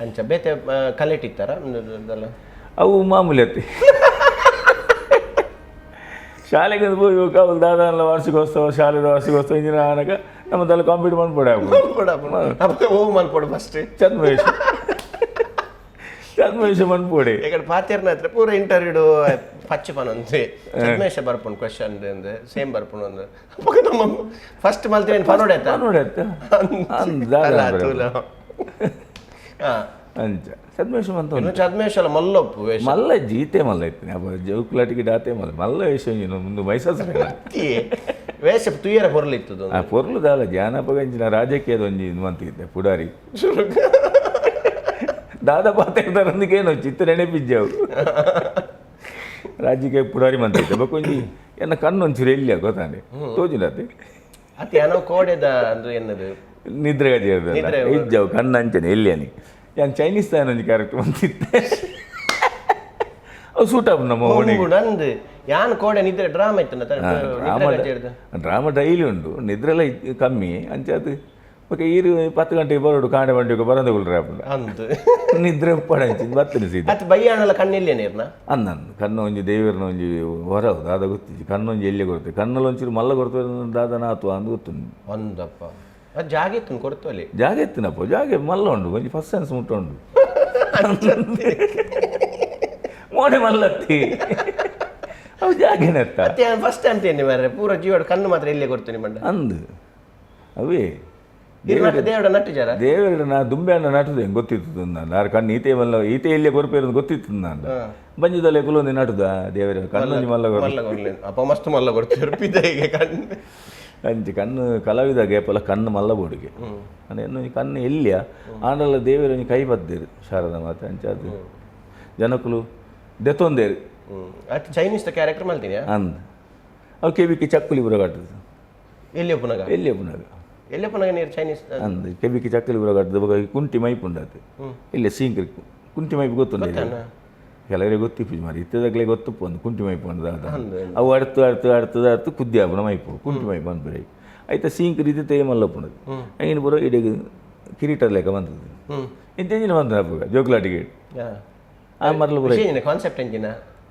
ಅಂಚ ಬೇತೆ ಕಲೆಟ್ ಇತ್ತಾರ ಉಂದು? ಅವು ಮಾಮೂಲಿ ಅತ್ತೆ. ಶಾಲೆಗೆ ಪೋಯಿ ಅವ್ಲು ದಾದಾನ್ಲ ವಾರ್ಷಿಕೋತ್ಸವ, ಶಾಲೆದ ವಾರ್ಷಿಕೋತ್ಸವ ಇಂಜಿನ ಆನಗ ನಮ್ಮ ತಲೆ ಕಾಂಪೀಟ್ ಮನ್ಪೊಡೆ. ಅಪ್ಪ ಓ ಮಲ್ಪೊಡು ಫಸ್ಟ್. ಛದ್ಮವೇಷ, ಛದ್ಮವೇಷ ಮನ್ಪೊಡೆ. ಎಕಡೆ ಪಾತೆರ್ನ ಹತ್ರ ಪೂರ ಇಂಟರ್ವ್ಯೂ ಪಚ್ಚ ಪನೊಂದು ಛದ್ಮೇಶ ಬರ್ಪುಂಡು ಕ್ವಶನ್ ಅಂದ್ ಸೇಮ್ ಬರ್ಪುಂಡು ಅಂದ್. ಅಪ್ಪಗ ನಮ್ಮ ಫಸ್ಟ್ ಮಲ್ತೇನು ಪನೋಡೆ ಆತ. ಪನೊಡೆ ಅತ್ತ ಅಂದ್ ದಾದ. ಅಲ್ಲ ತೂಲ ಹಾ. ಅಂಚ ಛದ್ಮವೇಷ ಮಂತ. ಇನ್ನು ಛದ್ಮೇಶ ಅಲ್ಲ ಮಲ್ಲೊಪ್ಪು ವೇಷ. ಮಲ್ಲ ಜೀತೆ ಮಲ್ಲ ಇತ್ತಿನಿ ಅಪ್ಪ ಜೋಕುಲಾಟಿಗೆ ಡಾತೆ ಮಲ್ಲ ಮಲ್ಲ ವೇಷ ಇಂಜಿನ ಮುಂದೆ ಮೈಸೂರು. ಅತ್ತಿ ವೇಷ ತುಯ್ಯರ ಪೊರ್ಲು ಇತ್ತದು. ಆ ಪೊರ್ಲು ದಾಲ ಜಾನಪದ ಇಂಚಿನ ರಾಜಕೀಯದ ಒಂಜಿ ಇದು ಮಂತಿದ್ದೆ ಪುಡಾರಿ ದಾದ ಪಾತೆರ್ದಾರೊಂದಿಗೆ ಏನು ಚಿತ್ತ ನೆನಪಿಜ್ಜವು. ರಾಜಕೀಯ ಪುಡಾರಿ ಮಂತಿದ್ದೆ. ಬೊಕೊಂಜಿ ಎನ್ನ ಕಣ್ಣೊಂಚೂರು ಎಲ್ಲಿಯ ಗೊತ್ತಾನೆ ತೋಜಿನತೆ. ಅತಿ ಏನೋ ಕೋಡೆದ ಅಂದ್ರೆ ಎನ್ನದು. ನಿದ್ರೆ ಗಜ ಇಜ್ಜವು ಕಣ್ಣು ಅಂಚನೆ ಎಲ್ಲಿಯನಿ. ಯಾನ್ ಚೈನೀಸ್ ತಾನ ಒಂಜಿ ಕ್ಯಾರೆಕ್ಟರ್ ಮಂತಿದ್ದೆ. ಅವು ಸೂಟ್ ಆಪ್ ನಮ್ಮ ಓಣಿಗೆ. ನಂದು ಯಾನ್ ಕೋಡೆ ನಿದ್ರೆ ಡ್ರಾಮಾ ಇತ್ತು. ಡ್ರಾಮಾ, ಡ್ರಾಮಾ ಡೈಲಿ ಉಂಡು. ನಿದ್ರೆಲ್ಲ ಕಮ್ಮಿ ಅಂಚಾದ್. ಬೊಕ ಈರು 10 ಗಂಟೆಗೆ ಬರೋಡು ಕಾಂಡೆ ಬಂಡಿಗೆ ಬರಂದೆ ಕುಲ್ರೆ ಆಪುಂಡು. ಅಂದು. ನಿದ್ರೆ ಉಪ್ಪಡಂಚಿ ಬತ್ತನೆ ಸೀದಾ. ಅತ್ ಬಯ್ಯಾಣಲ ಕಣ್ಣೆಲ್ಲೇನೆ ಇರ್ನ? ಅಂದ ಕಣ್ಣು ಒಂಜಿ ದೇವರನ ಒಂಜಿ ಹೊರ ದಾದ ಗೊತ್ತಿಜ್ಜಿ. ಕಣ್ಣೊಂಜಿ ಎಲ್ಲಿ ಕೊಡ್ತೆ, ಕಣ್ಣಲ್ಲಿ ಒಂಚೂರು ಮಲ್ಲ ಕೊಡ್ತೇವೆ ದಾದ ನಾತು ಅಂದು ಗೊತ್ತುಂಡು. ಒಂದಪ್ಪ ಅದು ಜಾಗ ಇತ್ತು ಕೊಡ್ತು ಅಲ್ಲಿ. ಜಾಗ ಎತ್ತಿನಪ್ಪ, ಜಾಗೆ ಮಲ್ಲ ಉಂಡು. ಒಂಜಿ ಫಸ್ಟ್ ಸೆನ್ಸ್ ಮುಟ್ಟ ಉಂಡು. ಮೋಡೆ ಮಲ್ಲತ್ತಿ ಅವು ಜಾಗೆನೆತ್ತ. ಅತ್ತೆ ಫಸ್ಟ್ ಟೈಮ್ ತೇನಿ ಮಾರ್ರೆ, ಪೂರ ಜೀವಡ್ ಕಣ್ಣು ಮಾತ್ರ ಇಲ್ಲೇ ಕೊಡ್ತೀನಿ ಮಂಡ. ಅಂದು ಅವೇ. ದೇವಡ ನಟ್ಟು ಜರ. ದೇವರ ನಾ ದುಂಬೆ ಅಣ್ಣ ನಟುದೆ ಗೊತ್ತಿತ್ತು ನಾನು. ಆರು ಕಣ್ಣು ಈತೆ ಮಲ್ಲ ಈತೆ ಇಲ್ಲೇ ಕೊರ್ಪೇರು ಗೊತ್ತಿತ್ತು ನಾನು. ಬಂಜಿದಲ್ಲೇ ಕುಲೊಂದು ನಟುದ ದೇವರ ಕಣ್ಣೊಂಜಿ ಮಲ್ಲ ಕೊರ್ಪು. ಮಲ್ಲ ಕೊಡ್ಲಿ ಅಪ್ಪ, ಮಸ್ತ್ ಮಲ್ಲ ಕೊಡ್ತೀವಿ ಪಿದೈಗೆ ಕಣ್ಣು. ಅಂಚಿ ಕಣ್ಣು ಕಲಾವಿದ ಗೇಪಲ ಕಣ್ಣು ಮಲ್ಲ ಬೋಡಿಗೆ ಅಂದ್ರೆ ಇನ್ನೊಂದು ಕಣ್ಣು ಎಲ್ಲಿಯ ಆಂಡಲ ದೇವರ ಒಂಜಿ ಕೈ ಬದ್ದೇರು ಶಾರದಾ ಮಾತೆ. ಅಂಚ ಅದು ಜನಕುಲು ದೆತ್ತೊಂದೇರು. ಅಟ್ ಚೈನೀಸ್ ಕ್ಯಾರೆಕ್ಟರ್ ಮಲ್ತೀನಿ. ಅಂದ್ ಅವು ಕೆಬಿಕಿ ಚಕ್ಕುಲಿ ಪೂರ ಕಟ್ಟದು. ಎಲ್ಲಿ ಪುನಗ? ಎಲ್ಲಿ ಪುನಗ. ಎಲ್ಲಿ ಪುನಗ ನೀರು ಚೈನೀಸ್? ಅಂದ್ ಕೆಬಿಕಿ ಚಕ್ಕುಲಿ ಪೂರ ಕಟ್ಟದು. ಬೊಕ ಕುಂಟಿ ಮೈಪುಂಡು ಅದು ಇಲ್ಲ ಸೀಂಕ್ ಕುಂಟಿ ಮೈಪು ಗೊತ್ತುಂಡು. ಕೆಲವರಿಗೆ ಗೊತ್ತಿಪ್ಪು ಮಾರಿ ಇತ್ತದಾಗಲೇ ಗೊತ್ತುಪ್ಪು. ಒಂದು ಕುಂಟಿ ಮೈಪು ಅಂದ ಅವು ಅಡ್ತು ಅಡ್ತು ಅಡ್ತು ಅಡ್ತು ಕುದ್ದಿ ಆಪುನ ಮೈಪು ಕುಂಟಿ ಮೈಪು ಅನ್ಪುರೆ. ಐತ ಸೀಂಕ್ ರೀತಿ ತೇ ಮಲ್ಲಪ್ಪುನದು ಐನು ಪೂರ ಇಡೀ ಕಿರೀಟ ಲೆಕ್ಕ ಬಂದದ್ದು. ಇಂತ ಇಂಜಿನ ಬಂದ ಅಪ್ಪಗ ಜೋಕ್ಲಾಟಿಗೆ ಆ ಮರಲು ಪೂರ. ಕಾನ್ಸೆಪ್ಟ್ ಎಂಜಿನ?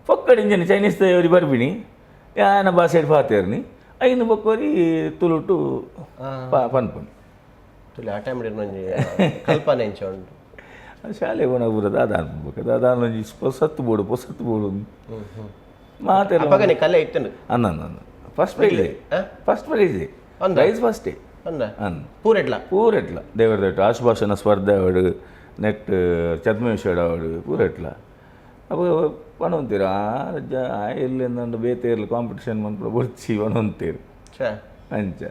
ಪೊಕ್ಕಡ್ ಇಂಜಿನ ಚೈನೀಸ್ ಒರಿ ಬರ್ಪಿನಿ ಯಾನ ಭಾಷೆಡ್ ಪಾತೆರ್ನಿ ಐನು ಬೊಕ್ಕೊರಿ ತುಳುಟು ಪನ್ಪುನಿ. ತುಳಿ ಆ ಟೈಮ್ ಒಂಜಿ ಕಲ್ಪನೆ ಎಂಚ ಉಂಟು? ಶಾಲೆ ಪೋನ ಪೂರ ದಾದ ಅನ್ಪುಕ ದಾದ ಒಂಜಿ ಪೊಸತ್ತು ಬೋಡು ಪೊಸತ್ತು ಬೋಡು ಮಾತೆಲ್ಲ. ಅಪ್ಪಗನೆ ಕಲೆ ಇತ್ತು. ಅನ್ನ ಅನ್ನ ಫಸ್ಟ್ ಪ್ರೈಸ್. ಆ? First prize. ಅಂದ? ಪ್ರೈಸ್ ಫಸ್ಟೇ. ಅಂದ? ಅನ್ ಪೂರೆಡ್ಲ? ಪೂರೆಟ್ಲ ದೇವರ ದಟ್ಟು ಆಶುಭಾಷಣ ಸ್ಪರ್ಧೆ ಅವಡು, ನೆಟ್ ಛದ್ಮೇಶ್ವರ ಅವಡು ಪೂರೆಟ್ಲ. ಅಪ್ಪ ಪಣವಂತೀರು ಆ ರಜ್ಜ ಆ ಎಲ್ಲಿ ಬೇತೆ ಇರ್ಲಿ ಕಾಂಪಿಟಿಷನ್ ಮನ್ಪುಡ ಬೊಡ್ಚಿ ಪಣವಂತೀರು. ಛೇ. ಅಂಚ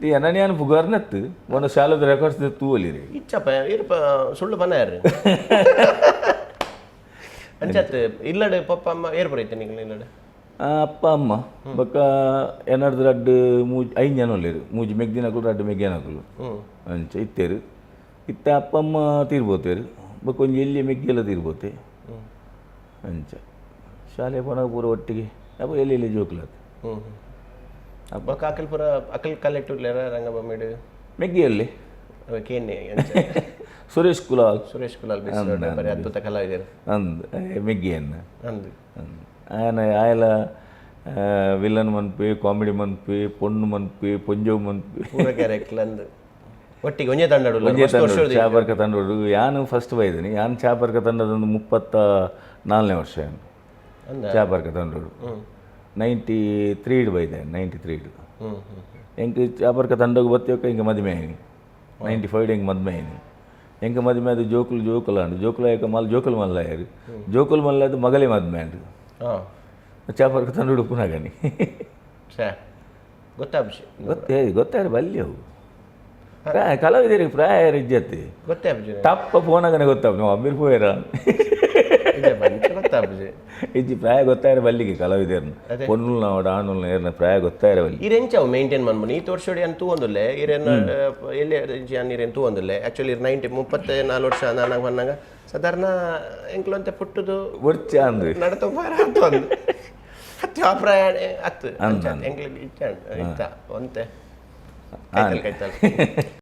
ಈ ಅನನ್ಯಾನ್ ಪುಗಾರ್ನೆತ್ತು ಒಂದು ಶಾಲೆದ ರೆಕಾರ್ಡ್ಸ್ ತೂವಲಿರಿ. ಇಚ್ಚಪ್ಪ ಇರ್ಪ ಸುಳ್ಳು ಬನ ಯಾರು ಅಂಚತ್ ಇಲ್ಲಡೆ ಪಪ್ಪ ಅಮ್ಮ ಏರ್ ಬರೈತೆ ನಿಂಗೆ ಇಲ್ಲಡೆ? ಅಪ್ಪ ಅಮ್ಮ ಬೊಕ್ಕ ಎನ್ನಡ್ದು ರಡ್ಡು ಮೂಜಿ ಐದು ಜನ ಉಲ್ಲೇರು. ಮೂಜಿ ಮೆಗ್ದಿನಕುಲು ರಡ್ಡು ಮೆಗ್ಯನಕುಲು. ಅಂಚ ಇತ್ತೇರು. ಇತ್ತ ಅಪ್ಪ ಅಮ್ಮ ತೀರ್ಬೋತೇರು. ಬೊಕ್ಕ ಒಂಜಿ ಎಲ್ಲಿ ಮೆಗ್ಗೆಲ್ಲ ತೀರ್ಬೋತೆ. ಅಂಚ ಶಾಲೆ ಪೋನಾಗ ಪೂರ ಒಟ್ಟಿಗೆ ಅಪ್ಪ ಎಲ್ಲಿ ಎಲ್ಲಿ ಜೋಕುಲಾತ. ಬೊಕ್ಕ ಅಕಲ್ ಪೂರ ಅಕಲ್ ಕಲೆಕ್ಟರ್ ರಂಗಭೂಮಿಡ್? ಮೆಗ್ಗಿಯಲ್ಲಿ. ಕೇನೆ ಅಂಚ. ಸುರೇಶ್ ಕುಲಾಲ್. ಸುರೇಶ್ ಕುಲಾಲ್ ಬಿಸ್ ಬರೀ ಅದ್ಭುತ ಕಲಾವಿದರು. ಅಂದ್ ಮೆಗ್ಗಿಯನ್ನ. ಅಂದು. ಆಯನ ಆಯಲ ವಿಲನ್ ಮನ್ಪಿ, ಕಾಮಿಡಿ ಮನ್ಪಿ, ಪೊಣ್ಣು ಮನ್ಪಿ, ಪೊಂಜೋವು ಮನ್ಪಿ. ಪೂರ ಕ್ಯಾರೆಕ್ಟರ್ ಅಂದು ಒಟ್ಟಿಗೆ ಒಂಜೇ ತಂಡ. ಒಂಜೇ ತಂಡ ಚಾಪರ್ಕ ತಂಡೋಡು. ಯಾನು ಫಸ್ಟ್ ಬೈದಿನಿ ಯಾನು ಚಾಪರ್ಕ ತಂಡದೊಂದು 34ನೇ ವರ್ಷ ಯಾನು. ಅಂದ? ಚಾಪರ್ಕ ತಂಡೋಡು 93 ಬೈದೆ, 93. ಹ್ಮ್ ಹ್ಮ್ ಎಂಕ್ ಚಾಪರ್ಕ ತಂಡಗ್ ಬತ್ತಿಯೊಕ್ಕ ಎಂಕ್ ಮದಿಮೆ ಆಯ್ನಿ. 95 ಎಂಕ್ ಮದಿಮೆ ಆಯ್ನಿ. ಎಂಕ್ ಮದಿಮೆ ಅದು ಜೋಕುಲು ಜೋಕುಲು ಅಂಡು ಜೋಕುಲು ಆಯ್ಕ ಮಲ್ ಜೋಕುಲು ಮಲ್ಲ ಆಯರು. ಜೋಕುಲು ಮಲ್ಲ ಅದು ಮಗಲೇ ಮದಿಮೆ ಆಂಡ್. ಚಾಪರ್ಕ ತಂಡೋಡು ಪುನಗನಿ. ಛೇ ಗೊತ್ತಾಪ್ಜಿ. ಗೊತ್ತೇ ಗೊತ್ತಾರ ಬಲ್ಲಿ ಅವು ಪ್ರಾಯ ಕಲಾವಿದರಿಗೆ ಪ್ರಾಯ ಇಜ್ಜತ್ತಿ. ಗೊತ್ತಾಪ್ಜಿ. ಟಪ್ಪ ಫೋನಾಗನೆ ಗೊತ್ತಾಪ ನಾವು ಅಮ್ಮಿರ್ ಪೋಯರ. ಗೊತ್ತಾಪ್ಜಿ. ಇಜ್ಜಿ ಪ್ರಾಯ ಗೊತ್ತಾರ ಬಲ್ಲಿಗೆ ಕಲಾವಿದರ್ನ ಪೊನ್ನುಲ್ನ ಅವಡ ಆಣುಲ್ನ ಏರ್ನ ಪ್ರಾಯ ಗೊತ್ತಾರ ಬಲ್ಲಿ. ಇರೆಂಚ ಅವು ಮೇಂಟೈನ್ ಮನ್ಮುನಿ ಈ ತೋರ್ಸೋಡಿ ಅಂತ ತೂವೊಂದುಲ್ಲೆ ಇರೇನ ಎಲ್ಲಿ ಇರೇನು ತೂವೊಂದುಲ್ಲೆ. ಆಕ್ಚುಲಿ ಇರ್ 90 34 ವರ್ಷ ನಾನು ಬಂದಾಗ ಸಾಧಾರಣ ಎಂಕ್ಲಂತೆ ಪುಟ್ಟುದು. ಬೊರ್ಚ ಅಂದು. ನಡತ ಅತ್ತು ಅಂದು ಅತ್ತು ಆ ಪ್ರಯಾಣ ಅತ್ತು ಎಂಕ್ಲಿಗೆ ಇಚ್ಚ ಇತ್ತ ಒಂತೆ ಕೈತಲ್ ಕೈತಲ್.